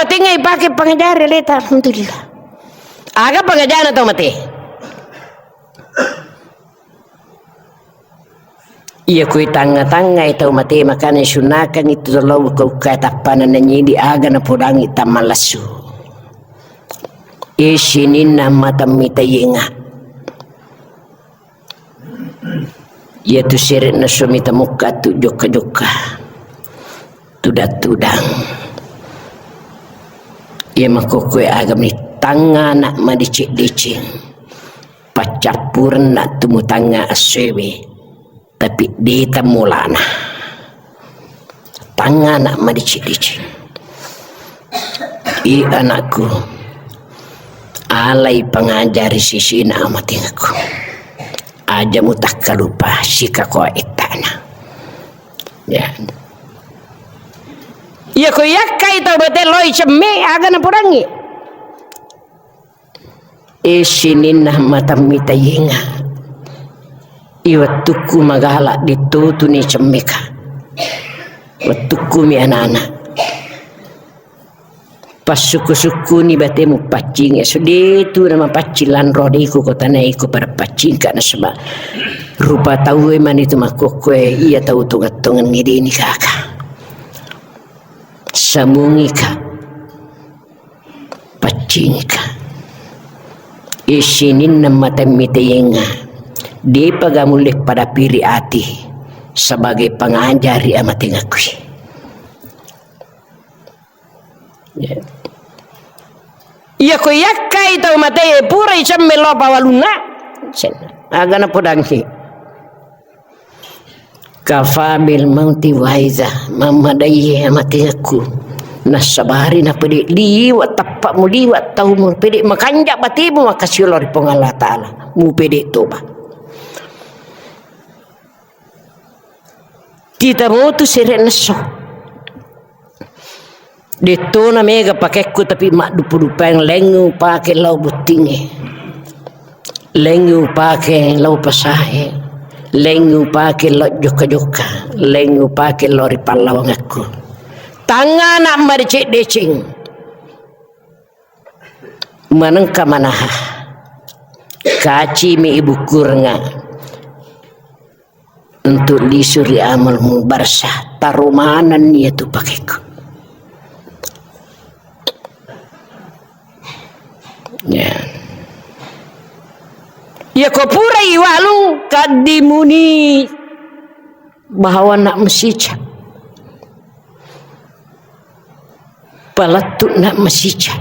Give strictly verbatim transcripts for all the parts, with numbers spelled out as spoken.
Tengnga ipake pangajari aleta, alhamdulillah. Aga pangajana tau mate? Iya kui tangnga-tangngai tau mate, makana sunnakang itu lo buka-buka tappana nanyidi aga napodangi tammalessu. Isininna mata mitayenga. Iyatu sere'na suami tamukka tu jokka-jokka, tudang-tudang. Iya makkokkoe agami tangnga anak madeceng-deceng. Paccappurenna tu mutangnga assoewe, tapi de tammulana. Tangnga anak madeceng-deceng. I anakku, alai pangajari sisina amatingekku. Aja mutakkalupa sikakoa ettana. Ya. Iya ko yakkai tau bete loi cemme aga napodangi. E sininna mata mitayenga. I wettukku magala dettotuni cemmeka. Wettukku mi anak-anak. Passukku-sukkuni batemu paccingi, sudetu namapaccing lanro deku kota naiko pada paccingka nasaba rupa tauwe manitu makkokkoe iya tau tonget-tonget ngedeni kaka. Samungika. Paccingka. Isininna mata mitayenga. Depa gamulle pada piri ati sebagai pangajari amatengakui. Ya. Iya ko yakkai tau mate pura icemme lo pawalunna. Sen-, aga napodangi. Kafa bil mauti waiza, mammadaiye amateakku. Nassabari napede liwa tappa mu liwa tau mu pede makanja batemu makasiolo ri Puang Allah Taala. Mu pede toba. Tita motu sere nesso. Dettona mega pakekku tapi maddupu-dupaeng lengngu pake lao bottingnge. Lengngu pake lao pasahe. Lengngu pake lao jokka-jokka. Lengngu pake lao ri pallawangekku. Tangngana madeceng-deceng. Manengka manaha. Kacimi ibu kurenga. Untuk lisu ri amal mubarsah, tarumanan iyatu pakekku. Ya. Iya ko pura iwalung kaddimuni bahawa nak mesica. Palettu nak mesica.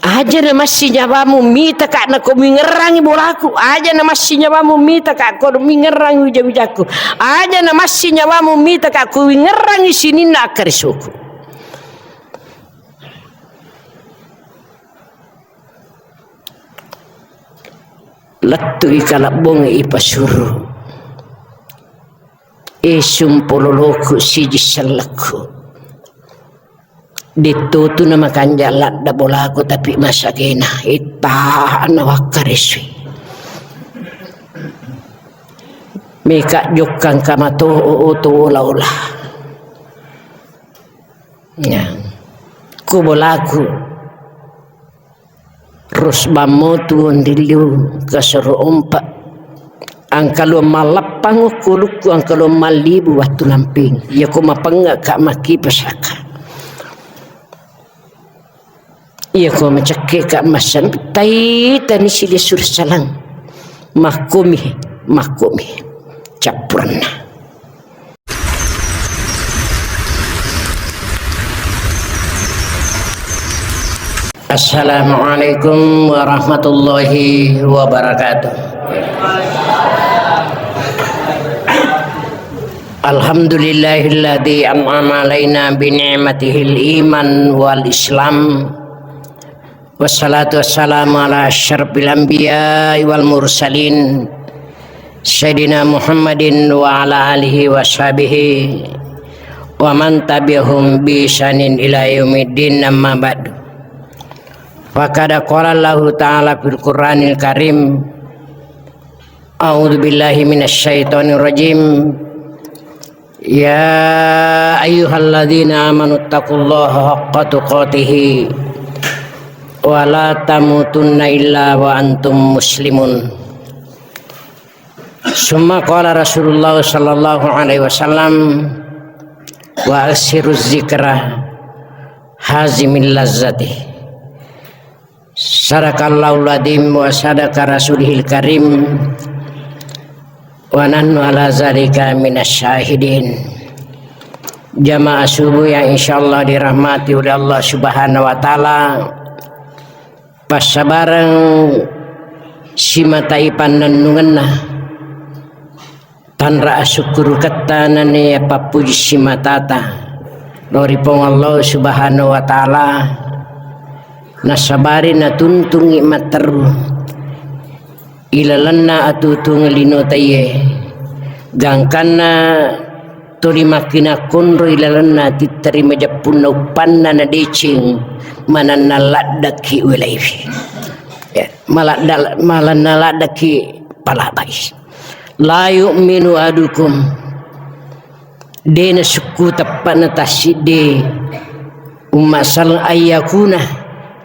Aja na massi nyawamu mita ka na ko mingerrangi bolaku. Aja na massi nyawamu mita ka ko mingerrangi wija-wijaku. Aja na massi nyawamu mita ka ko wingerrangi sininna akkaresoku. Lettu i kalabbonge i pasuru. E sumpololoku siji sellekku. Dettotu na makanja ladda bolaku tapi masagena ittana wakkaresui. Meka jokkang kamato oto ola-ola. Ya. Ku bolaku. Rusbammo tu onrilliu kasoro ompa. Angkaluang mallappang ukkulukku, angkaluang mallibu wattu lamping. Iya ko mapengnga ka makkipasaka. Iya ko macekke ka massan taitani sile sursalang. Makkomi, makkomi. Cappurenna. Assalamualaikum warahmatullahi wabarakatuh. Alhamdulillahilladzi an'ama alaina bi ni'matihil iman wal islam. Wassalatu wassalamu ala asyrafil anbiya'i wal mursalin, Sayyidina Muhammadin wa ala alihi wa sahbihi wa man tabi'ahum bi ihsanin ila yaumiddin, amma ba'du. Faqad qala Allahu ta'ala fil Qur'anil Karim, a'udzu billahi minasy syaithanir rajim. يا أيها الذين آمنوا اتقوا الله حق تقاته ولا تموتن إلا وأنتم مسلمون. ثم قال رسول الله صلى الله عليه وسلم: وأكثروا الذكر هازم اللذة. صدق الله العظيم وصدق رسوله الكريم ونحن على ذلك من الشاهدين. Jamaah subuh yang insyaallah dirahmati oleh Allah Subhanahu wa Ta'ala, passabareng simatai pannennungenna, tanra asukkuruketta naniya pappuji simatata lao ri Puang Allah Subhanahu wa Ta'ala, nasabari natuntungi matteru ilalenna atutung lino taiye, gangkanna tuli makkinakkonro ilalenna titteri majeppunna uppanna nadeceng mananna laddaki ulaiwi. Ya, maladda-, malanna laddaki palabai. La yu'minu adukum, de nasukku teppana tassidde umma sal ayyakuna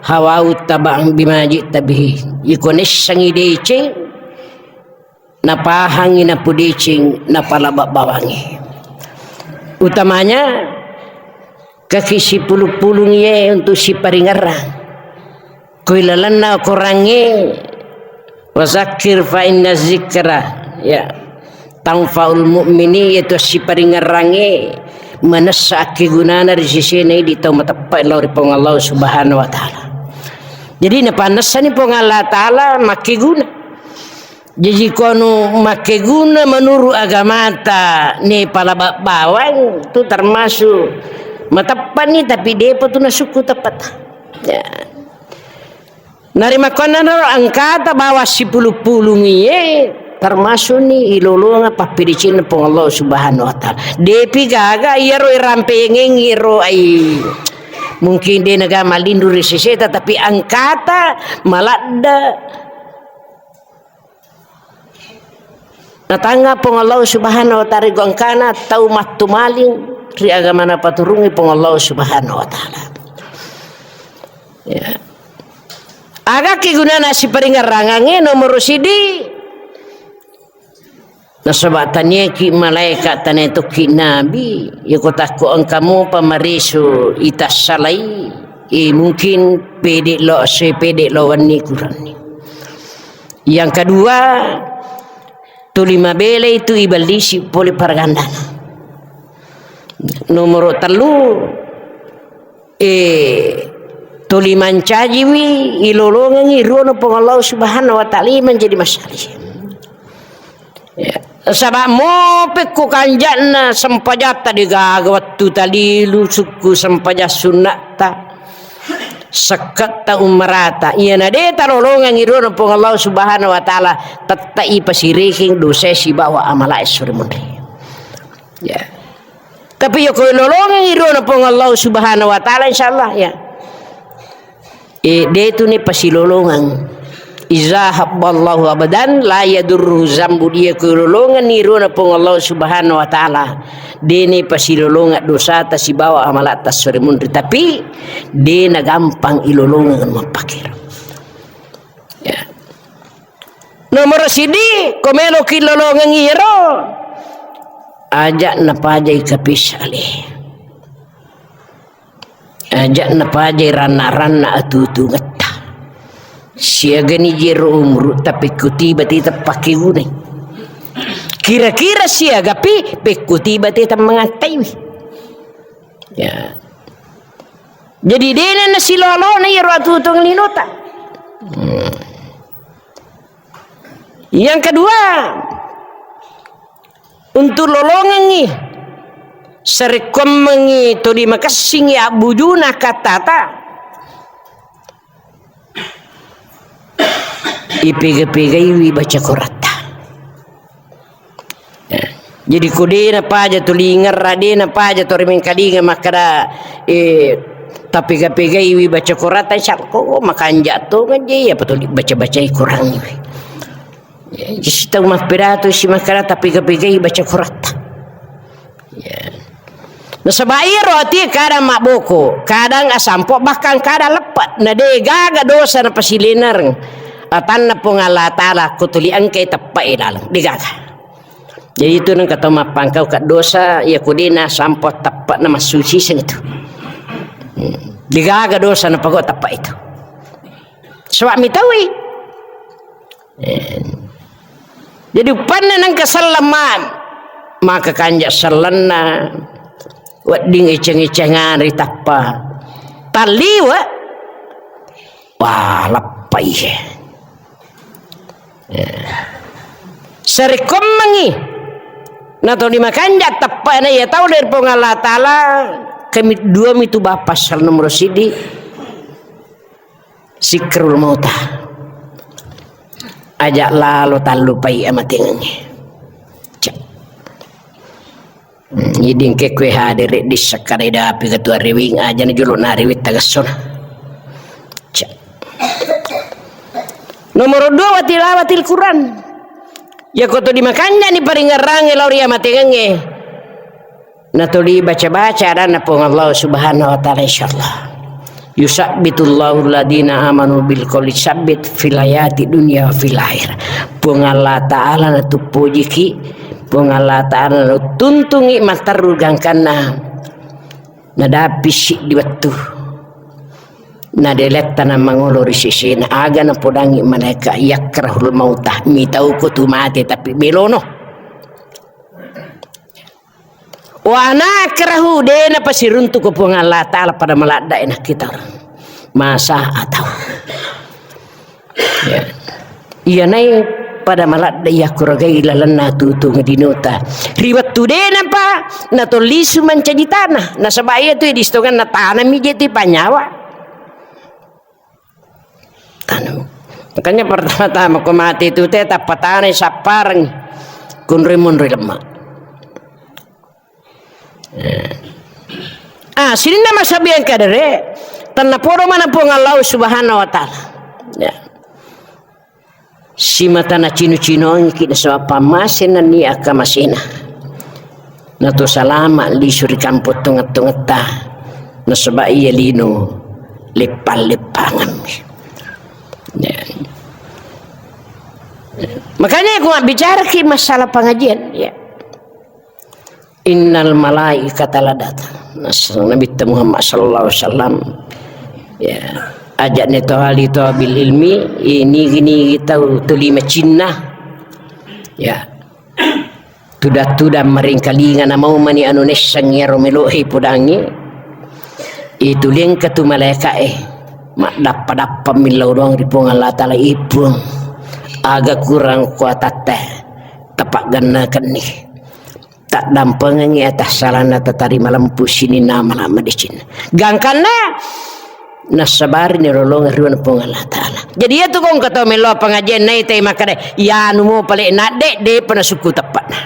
hawau taba'an bima ji'ta bihi. Iko nessangi deceng, napahangi napudeceng, napalaba bawangi. Utamanya kaki sipulung-pulung ye untuk siparingerrang. Kui lalenna korangnge, wazakir fa inna zikra, ya, tanfaul mu'mini, yaitu siparingerrangnge manessa akkegunana ri sisena idi tau mateppa lao ri Puang Allah Subhanahu wa Ta'ala. Jadi napannessani Puang Allah Ta'ala makkeguna. Jaji ko anu makkeguna menurut agamata ne palaba bawang tu termasuk mateppani, tapi depa tu nasukku teppata. Ya. Narimakkuannanaro engkata bawang sipulung-pulung iye termasukni ilolongang pappedecenna Puang Allah Subhanahu wa Ta'ala. Depi gaga iyaro irampengengngi ro ai. Mungkin de naga malindu ri seseta, tapi engkata maladda Natangnga Puang Allah Subhanahu wa Ta'ala ri gangkana tau mattumaling ri agamana paturungngi Puang Allah Subhanahu wa Ta'ala. Ya. Aga kegunana siparingerrangangnge nomoro sidi? Nasaba taniaki malaeka, tania tokki nabi, yako takko engka mopa mareso itassalai, eh, mungkin pede lo, se pede lo wenni kuranni. Yang kedua, tuli mabela itu iballisi pole paragandana. Nomoro tellu, eh, tuli mancajiwi ilolongengi ruana Puang Allah Subhanahu wa Ta'ala menjadi masalah. Ya. Saba mopekko kanja'na sempajatta degaga wettu talilu sukku sempajang sunnatta. Sekketta ummarata. Iyana de talolongengi ruana Puang Allah Subhanahu wa Ta'ala, tettai pasirekeng dosae sibawa amalae sure munri. Ya. Tapi yako lolongengi ruana Puang Allah Subhanahu wa Ta'ala, insyaallah, ya. Eh, de tu ni pasilolongeng. Iza habballahu abdan la yadurruhu zambu, dia ko lolongenni ruana Puang Allah Subhanahu wa Ta'ala. De ni pasilolongeng dosata sibawa amalatta sore munri, tapi de na gampang ilolongeng mappakiro. Ya. Nomoro sidi, ko meloki lolongengi ro, aja napajai kapisale. Aja napajai ranna-ranna atutungetta. Siagani jero umuru, tapi kutiba tita pakegunai. Kira-kira siagapi pekkutiba tita mangattaiwi. Ya. Jadi dena nasilolona iyaro atutung linota. Hmm. Yang kedua, untuk lolongengi sarekkuammengi tuli makessingi abbujuna kattata, ipega-pegai wi baca koratta. Ya. Jadi ko de napaja tu lingerra, de napaja tu rimengkalinga makkada, eh, tapega-pegai wi baca koratta, insya Allah, ko makanja to ngaji, apa tu baca-bacai Quran. Ya, jadi tau mappedatu si makkada tapega-pegai baca koratta. Ya. Nasaba iyaro ati kadang mabboko, kadang asampo, bahkan kadang leppe. Na de gaga dosa napasilenereng atanna Puang Allah Ta'ala ko tuli engkai teppe'e laleng. De gaga. Jadi itu nengka tau mappangkau ka dosa, iya ko de nasampo teppe'na massuci seng itu. Hmm. De gaga dosa napagau teppe itu. Sebab mitaui. Eh. Jadi uppanna nengka selleng ma-, maka kanja sellenna wedding eceng-ecengan ri tappa. Talliwe. Wah, lappai. Eh. Sarekkoammengngi. Natau di makanja teppana iya tau dari Puang Allah Ta'ala, kami dua mitu bapa sal nomor sidi. Sikrul mauta. Aja lalo tallupai amatengengnge. Cak. Hmm, iding ke kue hadere di sekadai dapi ketua riwing aja ni jolo na riwit tagassona. Cak. Nomor dua, wa tilawatil Quran. Ya koto di makanja ni paringerrange lao ri amatengengnge. Natuli baca-baca adanna Puang Allah Subhanahu wa Ta'ala, insyaallah. Yusabbitullahu alladhina amanu bil qawli sabbit fil hayati dunya wa fil akhirah. Puang Allah Ta'ala natuppojiki, Puang Allah Ta'ala natuntungi matteru gangkanna nadapi siddi wettu. Nadeletta namangolo ri sesena aga napodangi malaika yakrahul mauta, mitauko tu mate tapi belono. Wa nakrahu, de napasiruntu ko Puang Allah Ta'ala pada maladda e nakkita orang. Masa atau. Ya. Iya nai pada maladda iya kuragai lalenna tutung dinota. Ri wettu de napa natollisu mancaji tanah. Nasaba iya tu di sitonganna tanah mi je tu panyawa. Anu. Makanya pertama-tama ko mate tu te tappa tanai sappareng kunrui munrui lemma. Eh. Ah, sininna masabiang kadere, tennapodo mana Puang Allah Subhanahu wa Ta'ala. Ya. Simata nacino-cinoangki nasaba pammasena ni akamasena. Nato salama lisu ri kampong tongeng-tongetta. Nasaba iya lino leppang-leppangammi. Ya. Makanya aku bicara ki masalah pengajian, ya. Innal malaikata la datang. Nas-, Nabitta Muhammad sallallahu alaihi wasallam. Ya. Ajak ni tawali tawabil ilmi, ini gini tau tuli macinna. Ya. Tuda-tuda maringkalinga na mau mani anu nessang iyaro melo'i podangi. Itu lengka tu malaika'e. Maddappa-dappa millau doang ri Puang Allah Ta'ala, "Ih, Puang, aga kurang kuatatta. Tapaggannakenni." Taddampengengngi atassalanna tatarima lempu sininna amala madeceng. Gangkanna nassabari nirolongeng riwana Puang Allah Ta'ala. Jadi iya tu kong katau melo pengajian nai tai makkeda, "Iyanu mo pale nadde, depa nasukku teppana."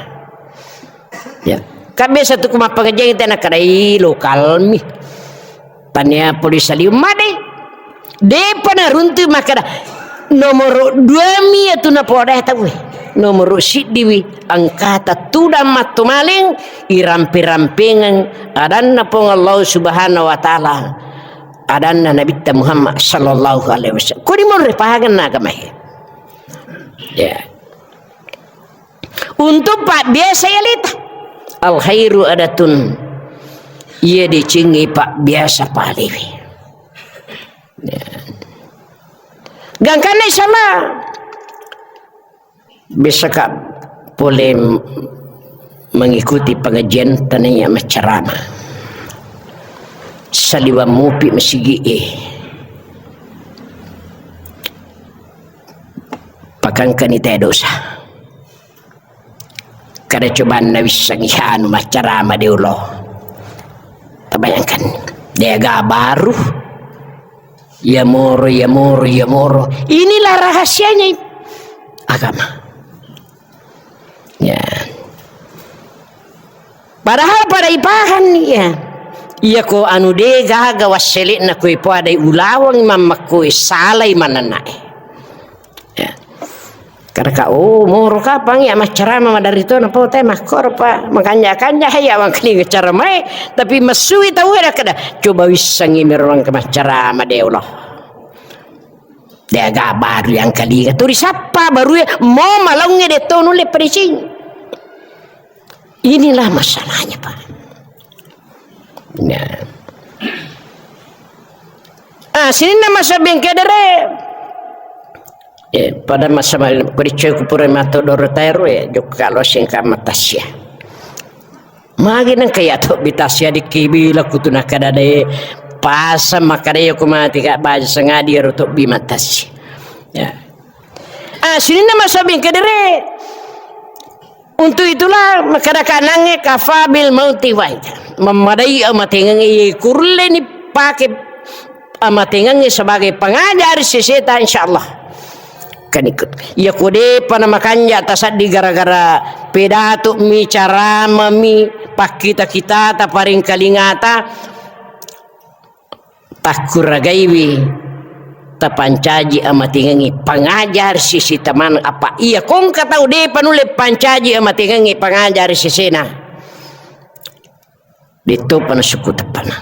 Ya. Kan biasa tu ku mappengajian te nakkeda, "Ih, lokalmi." Tania poli saliu made. Depa naruntu makkeda, nomoro dua mi iyatu napoda tauwe. Nomoro siddiwi engkata tudang mattomaling irampe-rampengeng adanna Puang Allah Subhanahu wa Ta'ala, adanna Nabitta Muhammad sallallahu alaihi wasallam. Kodi monre paganna agamae. Ya. Untuk pabbiasa yaleta. Al khairu adatun. Iya decengngi pabbiasa palewe. Ya. Gangkanna insyaallah. Besaka pole mengikuti pengajian tanaya maccarama. Saliwang mupi masigi e. Pakangkani te dosa. Kada cobanna wissengngi anu maccarama de ulo. Tabayangkan, de'ga baru. Iya moro, iya moro, iya moro. Inilah rahasianya agama. Ya. Padahal pada ipahanni ya. Iya ko anu de gaga wassele'na ko ipoadai ulaweng mammakkoe salai manennae. Ya. Kada ka, oh, moro kapang ya maccarama maderri to, napa te makkoro pa, makanja-kanja hai ya wangkalinga caramae, tapi messui tau ada kada, coba wissengi mero wangka maccarama de Allah. De aga baru yang kalinga, tu risappa baru ya, mo malaungnge de to nulle padeceng. Inilah masalahnya, Pak. Nah. Ah, sininna masa bengkedere. Eh, pada masa mal-, ko diccoe ku pura mato doro taero, eh, jokka lo sengka matasia. Magi nang kaya to bitasia dikibila kutu nakada de pasa makada yo ko mati ka baja sengadi ro to bi matasia. Ya. Ah, sininna masa bengkedere. Untuk itulah, makkadaka nangnge kafa bil mauti waida. Mammadai amatengengnge, ye kurulle ni pake amatengengnge sebagai pengajar seseta, insyaallah. Kan ikut. Iya ko depa na makanja tasaddi gara-gara pedatu mi, carama mi, pakkita-kitata, paringkalingata. Takkuragaiwi tapancaji amatengengngi pangajar sisi teman apa iya kongka tau depa nulle pancaji amatengengngi pangajar sisena. Detto pana suku tepana.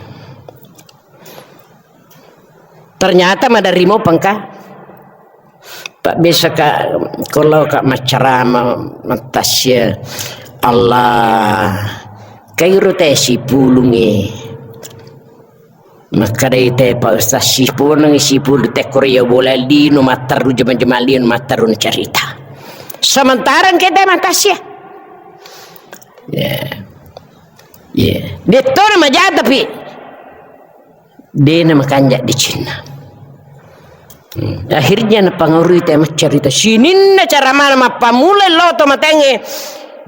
Ternyata maderri mo pengka. Pak biasa ka kalau ka maccarama matasya Allah kairo te sipulungi. Makkedai te Pak Ustaz, siponeng sipulu tekkoro iya bola lino matteru jama-jama lino matteru nacarita. Sementara engke te matasya. Ya. Ya. Dettona maja tapi dena makanja decenna. Hmm. Akhirnya napangarui te maccarita. Sininna cara mana mappamulai lo to matengnge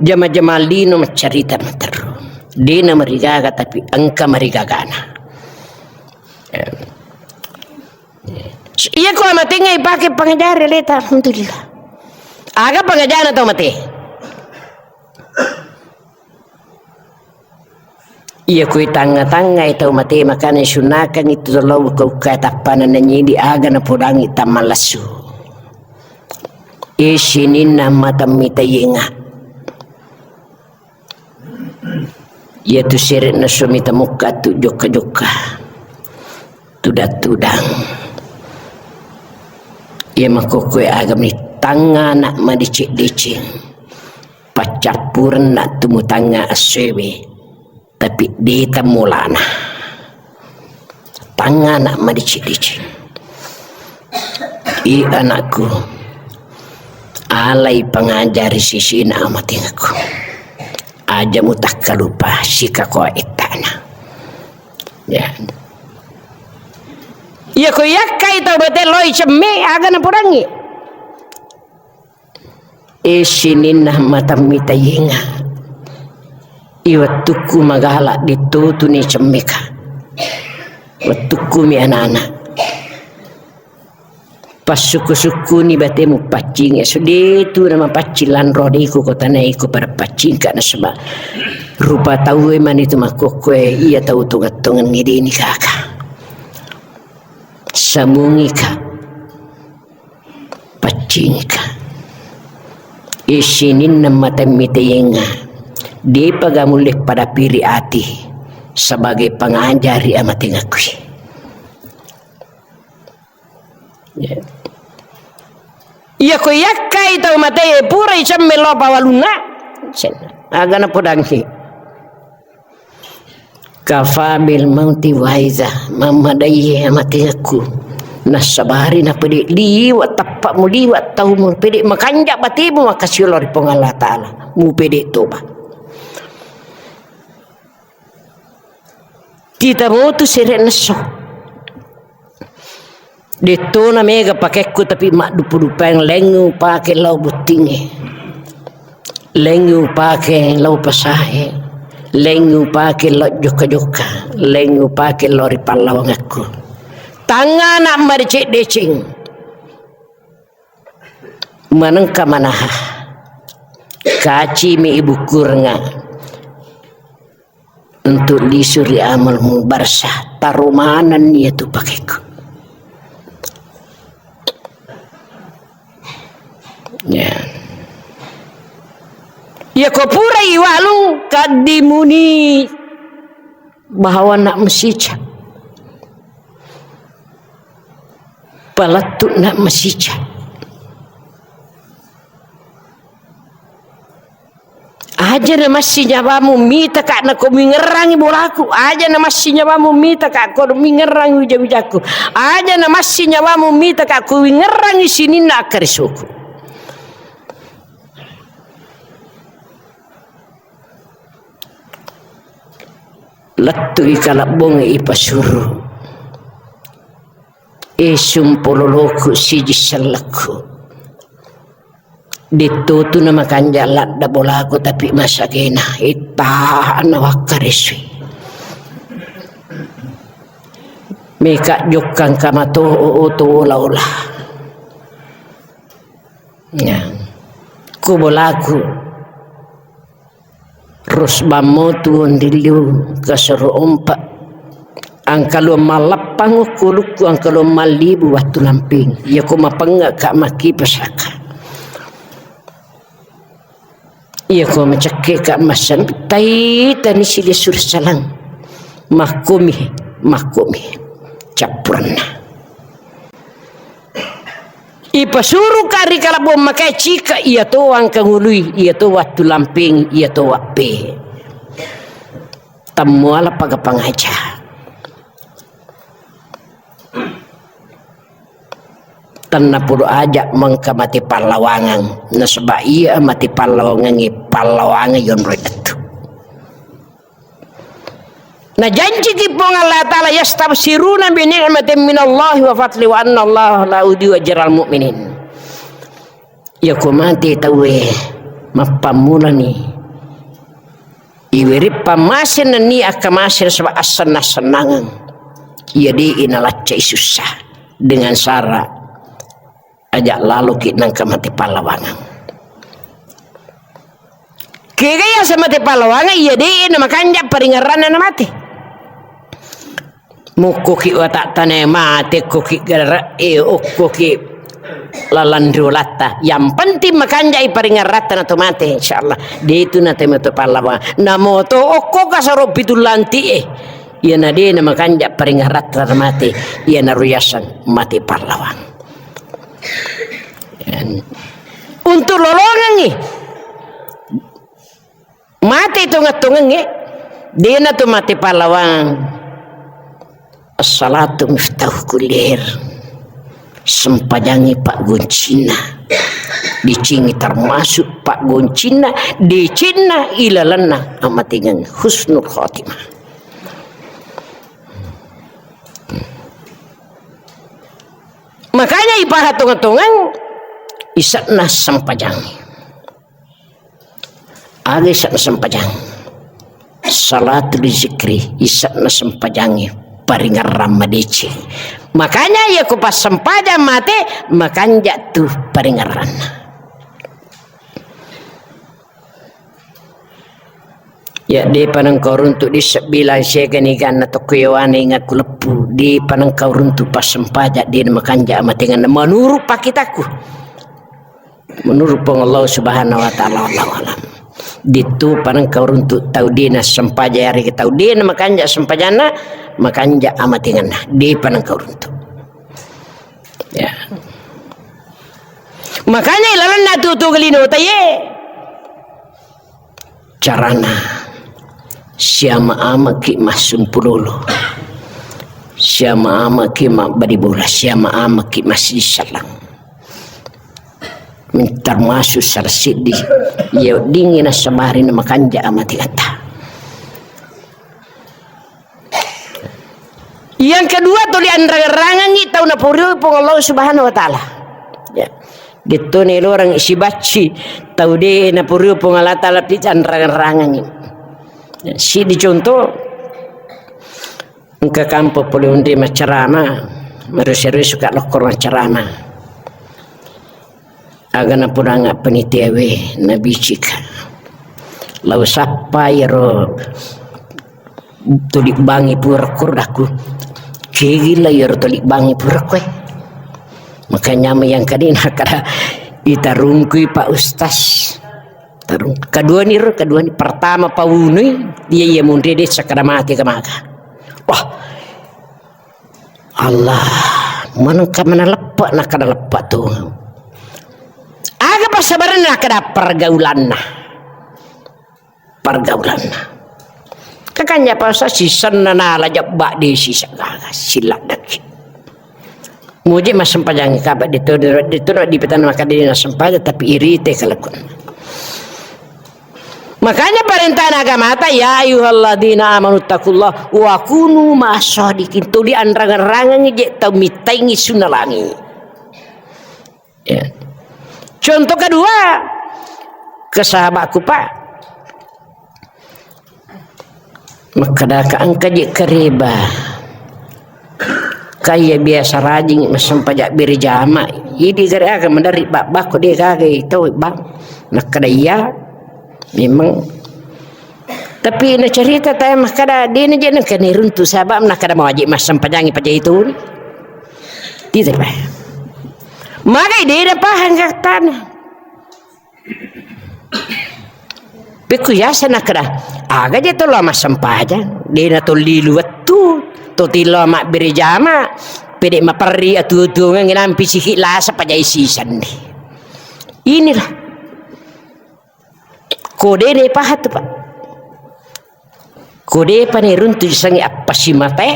jama-jama lino maccarita matteru. Dena marigaga tapi engka marigagana. Eh. Iya ko amatengnge ipake pangajari leta, alhamdulillah. Aga pangajana tau mate? Iya ko tangnga-tangnga tau mate makana sunnakang itu lo buka-buka tappana nanyidi aga napodangi tammalessu. Isininna mata mita yenga. Iyatu sere'na suami tamukka tu jokka-jokka, tudang-tudang. Iya makkokkoe agami tangnga anak madeceng-deceng, paccappurenna tumutangnga essoewe, tapi de tammolana. Tangngana madeceng-deceng. I anakku, alai pangajari sisina amatingekku. Aja mutakkalupa sikakoa ettana. Ya. Iya ko yakkai tau bete loi cemme aga napodangi. E sininna mata mita yenga. I wettukku magala ditutuni cemmeka. Wettukku mi anana. Passukku-sukkuni batemu paccing, sude tu nama paccing lanro deku kota naiku pada paccingka nasaba rupa tauwe mani tu makkokkoe iya tau tonget-tonget ngedeni kaka. Samungika. Paccingika. Isininna mata mita yenga. Depa gamulle pada piri ati sebagai pengajari amatingekku. Ya. Iya ko yakkai tau mate pura icemme lo pawalunna. Sen-, aga napodangi. Kafa bil mauti waiza, mammadai amatingekku. Nassabari napede liwa tappa mu liwa tau mu pede makanja batemu makasilo ri Puang Allah Taala. Mu pede toba. Kita motu sere nesso. Dettona mega pakekku tapi maddupu-dupeng lengngu pake lao bottingnge. Lengngu pake lao pasahe. Lengngu pake lao jokka-jokka. Lengngu pake lao ri pallawangekku. Tangngana madeceng-deceng. Manengka manaha. Kacimi ibu kurenga. Untuk lisu ri amal mubarsah, taro manenni iyatu pakekku. Ya. Papurai walung kaddimuni bahawa nak mesica. Palettu nak mesica. Aja na massi nyawamu mita ka na ko mingerrangi bolaku. Aja na massi nyawamu mita ka ko mingerrangi wija-wijaku. Aja na massi nyawamu mita ka ko wingerrangi sininna akkarisuku. Lettui kalabbonge ipasuru. E sumpololoku siji sellekku. Dettotu na makanja ladda bolaku tapi masagena. Itta na wakkaresui. Meka jokkang kamato oto ola-ola. Ya. Ku bolaku. Rusbammo tu onrilliu kasoro ompa. Angkaluang malleppang ukkulukku, angkaluang mallibu wattu lamping. Iya ko mapengnge ka makkipasaka. Iya ko macekke ka massan. Taitani sile sursalang. Makkomi, makkomi. Cappurenna. Ipasuruka ri kalabbong makae cika, iya to wangkangului, iya to wattu lampeng, iya to wappe. Temmuala paga pangaja. Tennapodo aja mengka mate pallawangang. Nasaba iya mate pallawangangnge, pallawangang yonroi dettu. Najanjiki Puang Allah Ta'ala, "Yastabsiruna bi ni'matin minallahi wa fadli wa anna Allah la yudhi'u ajral mu'minin." Iya ko mate tauwe mappammulani iwere pammaseng nenni akkamase nasaba assenna-sennangeng. Iya de' nalaccai sussa dengan sara aja laloki nangka mate pallawangang. Kega iya sa mate pallawangang, iya de' na makanja paringerranna na mate. Mukkuki watattane mate, okkoki gare', eh, okkoki lalang riolatta. Yang penting makanjai paringerratta na to mate, insyaallah. De' tu na te mate pallawangang. Namo to okko kasaro pitu lanti, eh. Iya na de' na makanja paringerratta na mate. Iya na ruyasang mate pallawangang. Untuk lolongengngi mate tongeng-tongengnge, de' na tu mate pallawangang. As-salatu miftahu kulli khair. Sempajangngi paggoncinna. Decengngi termasuk paggoncinna, decenna ilalenna amatengengnge, husnul khotimah. Makanya ipaha tongeng-tongeng ise'na sempajang. Aga ise'na sempajang? Salatul zikri, ise'na sempajang paringerrang madeceng. Makanya iya ko passempajang mate, makanja tu paringerranna. Ya, de'pa nengka uruntu di sebbilang siaga niganna tokko yawana ingakku leppu, de'pa nengka uruntu passempajang, de' na makanja amatengenna menurut pakkitakku. Menurut Puang Allah Subhanahu wa Ta'ala, wallahu alam. De'topa nengka uruntu tau de' na sempajang, yarega tau de' na makanja sempajanna, makanja amatengenna. De'pa nengka uruntu. Ya. Makanya ilalenna tu, tu gelino taye. Carana, siama-amaki massumpulolo, siama-amaki mabbali bola, siama-amaki massissallang. Termasuk salah siddi iya weddingngi nassabari na makanja amatengatta. Yang kedua, tuli anrang-rangangngi tau napurioi Puang Allah Subhanahu wa Ta'ala. Ya. De'to naelorang sibacci tau de' napurioi Puang Allah Ta'ala, pi anrang-rangangngi. Ya, siddi contoh, engka kampo pole onri maccarama, marusa-rusuka lokkoro maccarama. Aga napodanga panitiawe, nabicika. Lao sappa iyaro tuli bangi purekko, dakku. Kegila iyaro tuli bangi purekko, eh. Makanya yang kadi nakada itarungkui Pak Ustaz. Tarung. Kaduani ro, kaduani. Pertama pawunui, iya, iya munri de' sakkada mate ka maga. Wah. Allah, manengka mana leppe', nakkada leppe' tu. Aga passabarenna, nakkada pergaulanna. Pergaulanna. Kakanja pasa sisenna nala jebba di sisa gaga, siladdaki. Muji massempajang kaba' ditu, ditu no dipitana makkada de' nassempajang, tapi irite kalakun. Makanya parentana agamata, "Ya ayyuhalladzina amanu taqullaha wa kunu ma'as shadiqin." Tuli anrang-rangangi je' tau mittaingi sunna langi. Ya. Contoh kedua, ke sahabatku, Pak. Makkadaka engka je' kareba. Kaya biasa rajing massempajang berjama. Idi gare aga maderri babbakko de' gaga tau bang. Nakkada iya, memang. Tapi nacarita tau makkada de' na je' nengka niruntu sabab nakkada mau aje' massempajangi paja itu. Tidak, Pak. Magai de' na pahang kattana. Pekku yaseng nakkada, aga je' tollo massempajang, de' na tollilu wettu, to tillo mabbere jama, pede' maperri atuo-tuongeng nampi siki lasa pajai sisenni. Inilah. Ko de' na pahang tu, Pak. Ko de'pa niruntu isengnge appasimatae,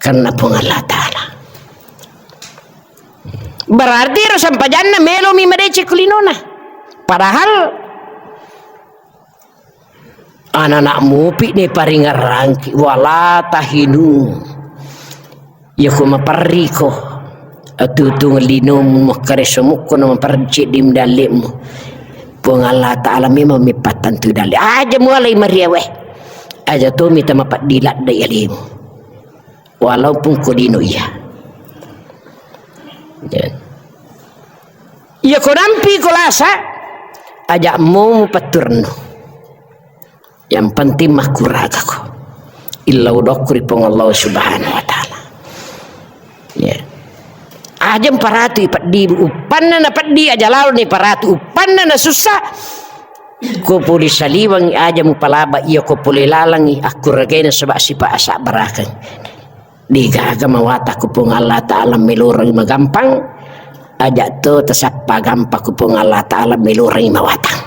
karena Puang Allah Ta'ala. Berarti ero sempajanna melomi madeceng ko linona. Padahal ana-ana mupi' neparingerrangki, wala tahinu. Iyako maperriko, atutung linomu, makkareso mukko na maperri ceddi dalle'mu. Puang Allah Ta'ala memang meppattantui dalle'. Aja mualai mariawe. Aja to mita mapeddi laddai alemu. Walaupun ko lino iya. Ya. Iyako nampi ko lasa, aja mo mupatturnu. Yang penting makkuragako. Illa udokku ri Puang Allah Subhanahu wa Ta'ala. Ya. Aja mparatu i peddi, uppanna na peddi aja lalo ni paratu, uppanna na sussa. Ko pole saliwangi aja mupalaba iya ko pole lalangi akkuragaina sebab sipa asabbarakeng. Degaga mawatang ko Puang Allah Ta'ala melorangi magampang, aja to tasappa gampang ko Puang Allah Ta'ala melorangi mawatang.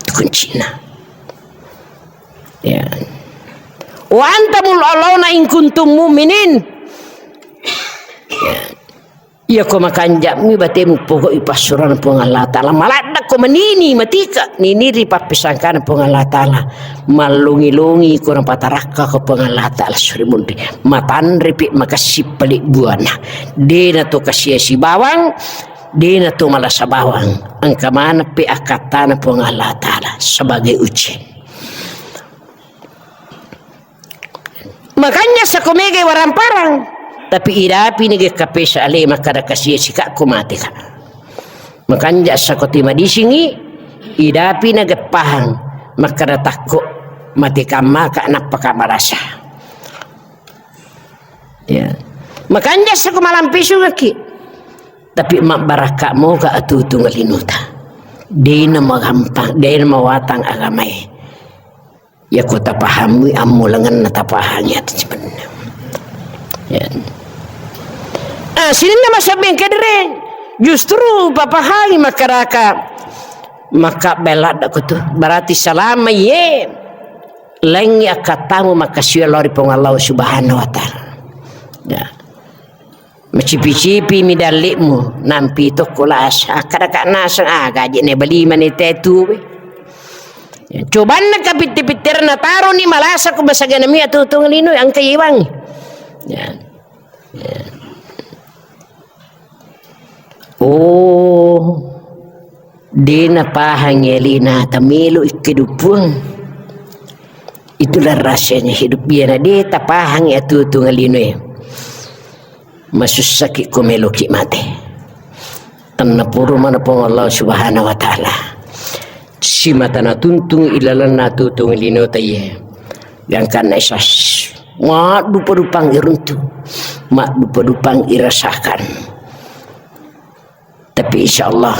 Itu kuncina. Ya. Wa antumul a'launa in kuntum mu'minin. Ya. Iyako makanja'mi batemu pogau'i passurana Puang Allah Ta'ala, maladdekko manini matika, niniri pappesangkana Puang Allah Ta'ala, mallongi-longi ko napatarakka ko Puang Allah Ta'ala suri munri, matanrepi makessing pale buana, dena to kasiasi bawang, dena to malasa bawang, engka maneppi akkattana Puang Allah Ta'ala sebagai ujian. Makanja sako mega waramparang, tapi idapi ni ge kapesa ale makkada kasia sikakko mate ka. Makanja sako ti madisingi, idapi na geppahang makkada takko mate kammaka nappa ka marasa. Ya. Makanja sako malampisungaki, tapi mabbarakka moga atutung linuta. Dena magampang, dena mawatang agamae. Yako tapahammi ammulengenna tapahangi atu sebenarnya. Ya. Ah, sininna masabbeng kedere justru papahangi makaraka maka beladda kutu. Berarti selama ye lengi akkattamu makasiwa lao ri Puang Allah Subhanahu wa Ta'ala. Ya. Macipi-cipi mi dalle'mu, nampi tokko lasa. Akkadaka naseng, ah, gaji ne beli mani tetu. Cobanna kapitte-pitterna taroni malasa ko basagana mi atutung lino angka iwang. Ya. Ya. Oh. De napahangi alena tamelo ikkedupuang. Itulah rahasianya hidup. Iyana de tapahangi atutung linoe. Masussaki ko meloki mate. Tennapuru mana Puang Allah Subhanahu wa Ta'ala. Simata natuntung ilalanna atutung lino taiye. Gangkanna isas. Maddupa-dupang iruntu. Maddupa-dupang irasakan. Tapi insya Allah,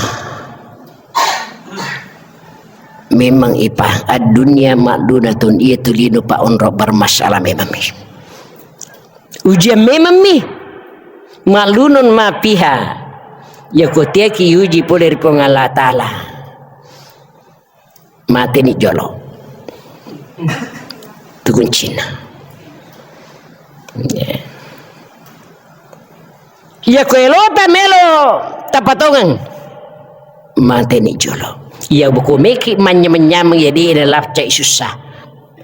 Memang ipa, ad-dunya mal'unatun, iya tu lino pa onro bermasalah memang mi. Ujian memang mi. Mal'unun ma fiha. Ya ko tiaki uji pole ri Puang Allah Ta'ala. Mateni jolo. Tu kuncina. Ya. Iya ko elota melo tapatongeng, mateni jolo. Iya ko meki manyameng-nyameng, iya de' nalapcai susah,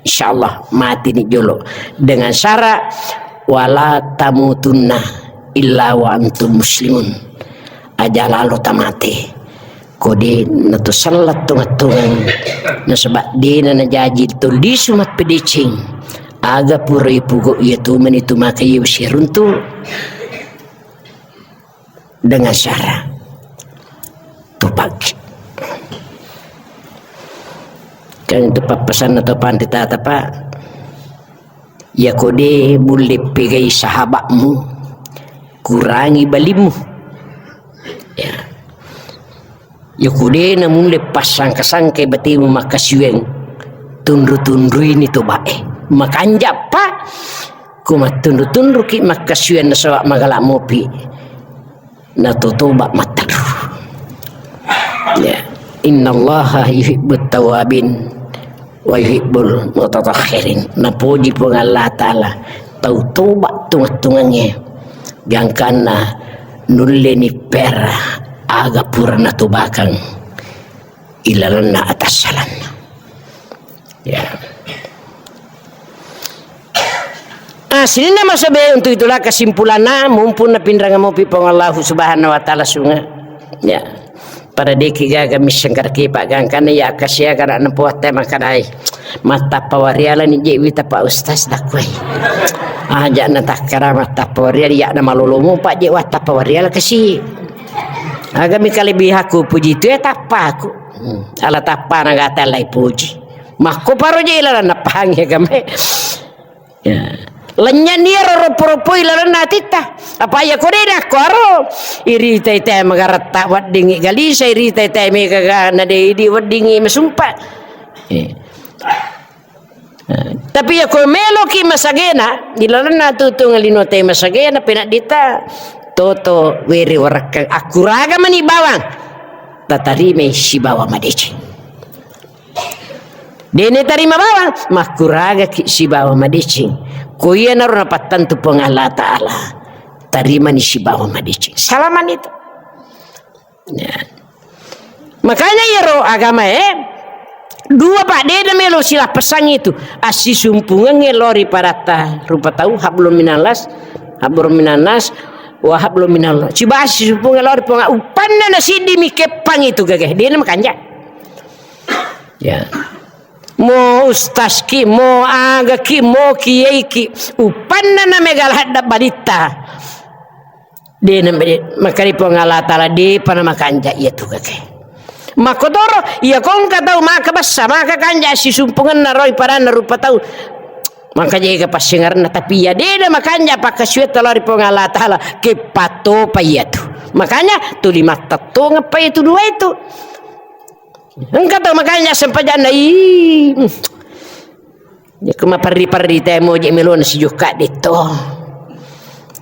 insyaallah mateni jolo. Dengan syarat, "Wala tamutunna illa wa antum muslimun." Aja lalo tamate ko de' nato sellat tongeng-tongeng, nasaba' de' na najaji to lisu mappedeceng. Aga pura ipugo iya tu meni tu maka iya siruntu. Dengan syarat topaki. Kan itu pappasanna to panritata, Pak. Ya ko de' mulle pegai sahabatmu, kurangi balimmu. Ya. Ya ko de' na mulle passangka-sangkai batemu makkasiwiang, tunru-tunruini to bae. Makanja', Pak. Ko mattunru-tunruki makkasiwiang nasaba' magala' mopi, natotoba' mattadu. Ya. Innallaha yuhibbut tawwabin wa yuhibbul mutatahhirin. Napoji Puang Allah Ta'ala tau toba' tunga-tungangnge, gangkanna nulleni pera aga pura natobakang ilalenna atassalanna. Ya. Ah, sininna masobe untuk itulah kesimpulanna, mumpung napinrang mopi Puang Allahu Subhanahu wa Ta'ala sunga. Ya. Pada deki gaga missengkarki paggangkana ya kasia kana nempo watte makadai. Mattappa wariala ni je wita Pak Ustaz dakwai. Aja na takkara mattappa wariala ya na malolomo Pak je wattappa wariala kasi. Aga mi kalebihaku puji tu ya tappaku. Hmm. Ala tappana gata lai puji. Makko paro je ilalanna pahangi agamae. Ya. Lennyani ro ropo-ropoi lalenna atitta. Apa iya ko de' nakko aro. Iritai te magaretta weddingi galisa, iritai te mega ga na de' idi weddingi masumpa. Eh. Eh, tapi iya ko meloki masagena, di lalenna tutung lino te masagena, penaddita toto were warakka, akkuraga mani bawang, tatarimai sibawa madeceng. De' natarima bawang, makkuragaki sibawa madeceng. Ko iyanaro napattantu Puang Allah Ta'ala, tarimani sibawa madeceng. Salamani tu. Ya. Makanya iyaro agamae dua, Pak, de' namelo silappessangngi tu. Assisumpungengnge lao ri padatta rupa tau, hablum minallas, hablum minannas, wa hablum minallah. Ciba assisumpungengnge lao ri Puang, uppanna nasiddi mi keppangngi tu gage. De' namakanja'. Ya. Mo ustazki, mo agaki, mo kiyaiki, uppanna namega ladda balitta. De' na, de', makkeda Puang Allah Ta'ala, de'pa namakanja' iya tu gage. Makkotoro, iya ko engka tau maka bessa, maka kanja' sisumpungenna roi padanna rupa tau. Maka jaga passingerenna, tapi iya de' namakanja' pakkasiwiatta lao ri Puang Allah Ta'ala, keppa topa iya tu. Makanya tuli mattattongeng pa iya tu dua itu. Engka tau makanja' sempajanna, ih. Iya ko maperri-perri te moje melona sijukka ditto.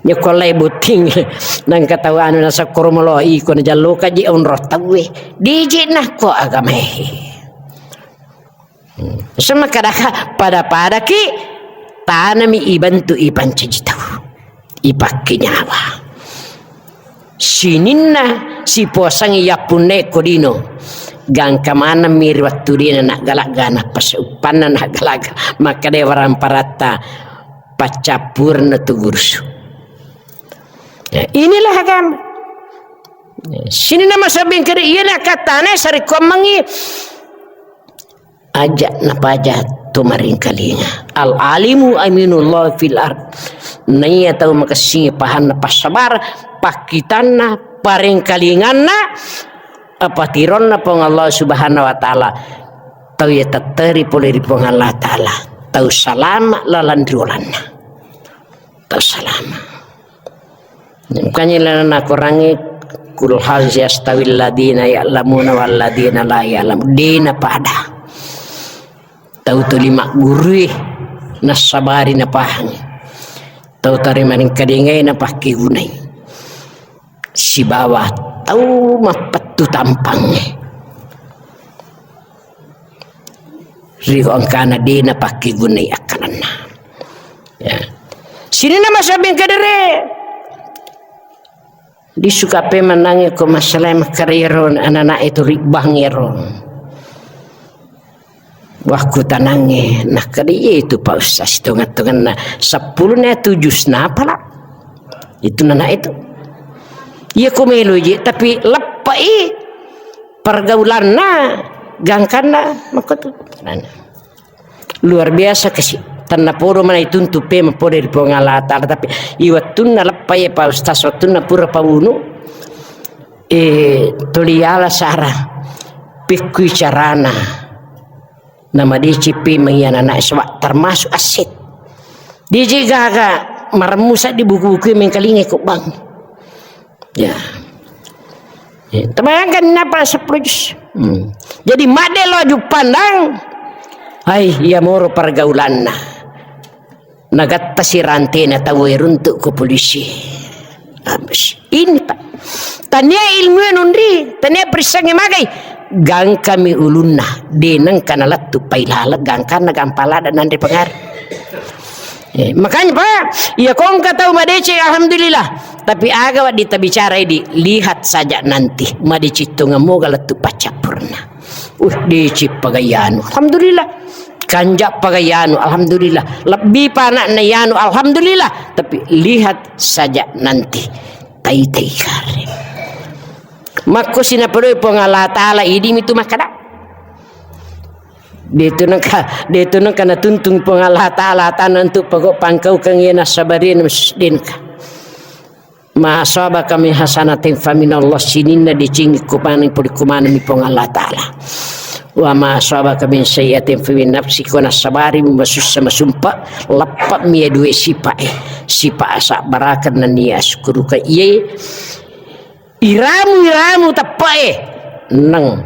Iya ko lai botting. Nangka tau anu nasakkoro melo iko najalloka je onro tauwe. Dije nakko agamae. Semakadaka pada-padaki tanami ibantu ipancaji tau. Ipakke nyawa. Sininna sipuasangngi yappunnae ko lino. Gangka maneng mi ri wettu dena naggalagga, nappa seuppanna naggalagga. Makkeda waramparatta paccappurna tu gurusu. Ya, inilah agama. Sininna masabbing kede, iyana kattana sarekkuammengngi. Aja napaja to maringkalinga. Al alimu aminullah fil ard. Naiya tau makessingi pahanna, passabar, pakkitanna, paringkalinganna, apatironna Puang Allah Subhanahu wa Ta'ala. Tau iya tetteri pole ri Puang Allah Ta'ala. Tau salama lalang riolanna. Tau salama. Makanya ilana nakorangi, "Qul hal yastawil ladina ya'lamuna wal ladina la ya'lamun." Dena pada. Tau tuli maggurui, nassabari napahangi. Tau tarimaning kadengai napakkegunai. Sibawa tau mappettu tampangnge. Ri engkana de napakkegunai akkalenna. Ya. Sininna masabing kadere. Disuka pe mennangnge ko masalai makkeda iyaro anana'e tu ribbang iyaro. Wah, kutanangnge, nakkeda, "Iya itu, Pak Ustaz, sitonga-tonganna seppulo na tujuh na pala." Itu nana itu. Iya ko melo je, tapi leppai pergaulanna, gangkanna, makko tu. Luar biasa kasi. Tennapodo mana ituntu pe mapode ri Puang Allah Ta'ala, tapi iwattunna leppai, Pak Ustaz, wattunna pura pawunu, eh, toliala sara, pekkui carana. Namadeceng pe mai anana saba termasuk aset. Dije gaga maremmu seddi buku-buku mengkalinga ko bank. Ya. Ya, terbayangkan napa sepuluh juz. Hmm. Jadi made lo aju pandang. Hai, iya moro pergaulanna. Nagattasi rantena tau e runtuk ko polisi. Habis. Ini, Pak. Tania ilmu e nunri, tania perissangnge magai. Gangkami ulunna, denengka nalettu pai laleng, gangkanna gampang lada nanre pengari. Eh, makanya, Pak, iya kongka tau madeceng, alhamdulillah. Tapi aga waddi tabicara idi, lihat saja nanti. Madeceng tongeng moga lettu paccappurna. Uh, deceng pagayanu. Alhamdulillah. Kanja pagayanu, alhamdulillah. Lebbi pa anakna yanu, alhamdulillah. Tapi lihat saja nanti. Tai-tai kare. Makko sinapodoi Puang Allah Ta'ala, idi mitu makkada. Detu nengka, detu nengka natuntung Puang Allah Ta'ala, tanah untuk pagok pangkau kang yena sabarina denka. Ma asabaka min hasanatin faminallah, sininna deceng ko maneng pole ko maneng mi Puang Allah Ta'ala. Wa ma asabaka min sayyi'atin famin nafsika, ko nassabari masussa masumpa, leppa mi dua sipa e. Sipa asabbarakeng nennia asukkuruka iye. Iramu, iramu teppa e. Neng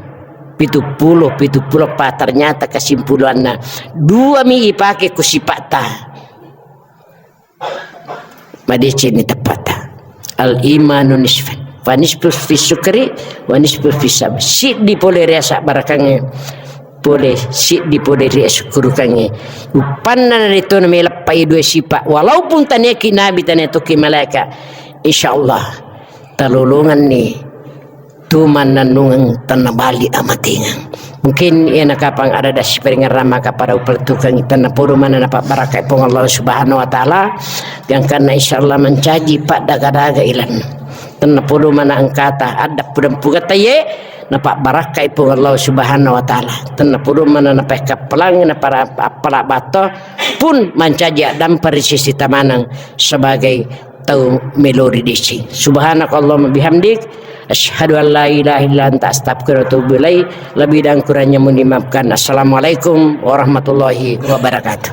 pitu pulo, pitu pulo pa ternyata kesimpulanna dua mi ipake ku sipata. Madeceng ni teppata. Al imanu nisfan. Fa nisfu fi syukri, wa nisfu fi sabr. Siddi pole ri asabarakangnge, pole siddi pole ri asukkurukangnge. Uppanna naritona meleppai dua sipa. Walaupun taniaki nabi, tania toki malaika. Insya Allah. Talolonganni tu mannennungeng tenna bali amatengeng. Mungkin iyana kapang ada dasi paringerang maka pada upalettukangi tenna podo mana napabbarakkai Puang Allah Subhanahu wa Ta'ala. Gangkanna insyaallah mancaji paddaga-daga ilan. Tenna podo mana engkata adda pudang-pugata ye napabbarakkai Puang Allah Subhanahu wa Ta'ala. Tenna podo mana napakkappalangi napara appala batto pun mancaji addampa ri sisi tamaneng sebagai tau melori dicing. Subhanakallahumma bihamdik, asyhadu an la ilaha illa anta, astaghfiruka wa atubu ilaik. Lebih dan kurangnya mohon dimaafkan. Assalamualaikum warahmatullahi wabarakatuh.